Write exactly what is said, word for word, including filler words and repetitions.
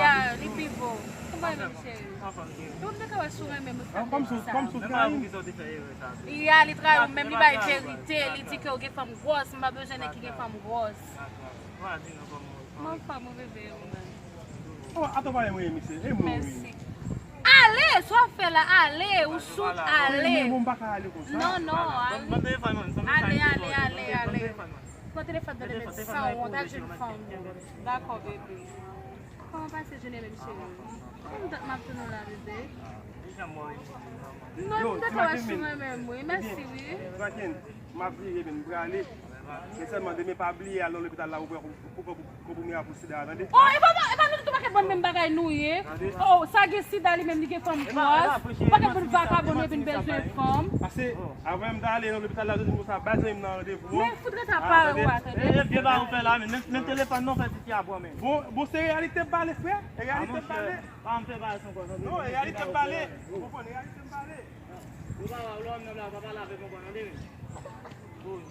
Ya, li pi bo. Kòman e menm, cheri? Ou te ka wè si w renmen m, ou te ka fè sa. Kòm si w trayi m. Ya, li trayi w, menm li bay verite, li di ke w gen fanm gwòs, m pa bezwen nèg ki gen fanm gwòs. M anfòm, wi, bebe, ou menm? Oh, atò, pa yon remix, e mwen, wi. Mèsi. Ale, Sa w ap fè la, ale, ou sou ale. Mwen, mwen, mwen pa ka ale konsa. Non, non, ale. Ale, ale, ale, ale. Pran telefòn nan men m san wont, al jwenn fanm ou. Dakò, bebe. Kòman pase jounen menm, cheri? Kontan m ap tann ou la, bebe. Non, m te wè sou mwen menm, wi. Mèsi, wi. M ap vire, men m prale. Men sèlman demen pa bliye al nan lopital la pou pran pou, pou, pou, pou konprimè a pou sida a, tande? Oh, e pa, e pa nou tout pakèt bann menm bagay nou ye. Oh, sa gen sida li menm, li gen fanm twaz. Ou pakèt bann vakabon yo vin bezwen fanm. Pase, avan m ta ale nan lopital la, jodi m konsa bay zanmi m nan randevou an. Men fout ret apa ou a, tande? E, e, byen ba ou fè la, men, men, men telefòn nan fè titi a pran men. Bon, bon, se reyalite m pale, frè. E reyalite m pale. Pa m fè bagay sa ankò, tande? Non, e reyalite m pale. Ou konprann, e reyalite m pale. Ou pa, ou lòm nan la, ou pa pale avèk mwen, tande, men. Bon,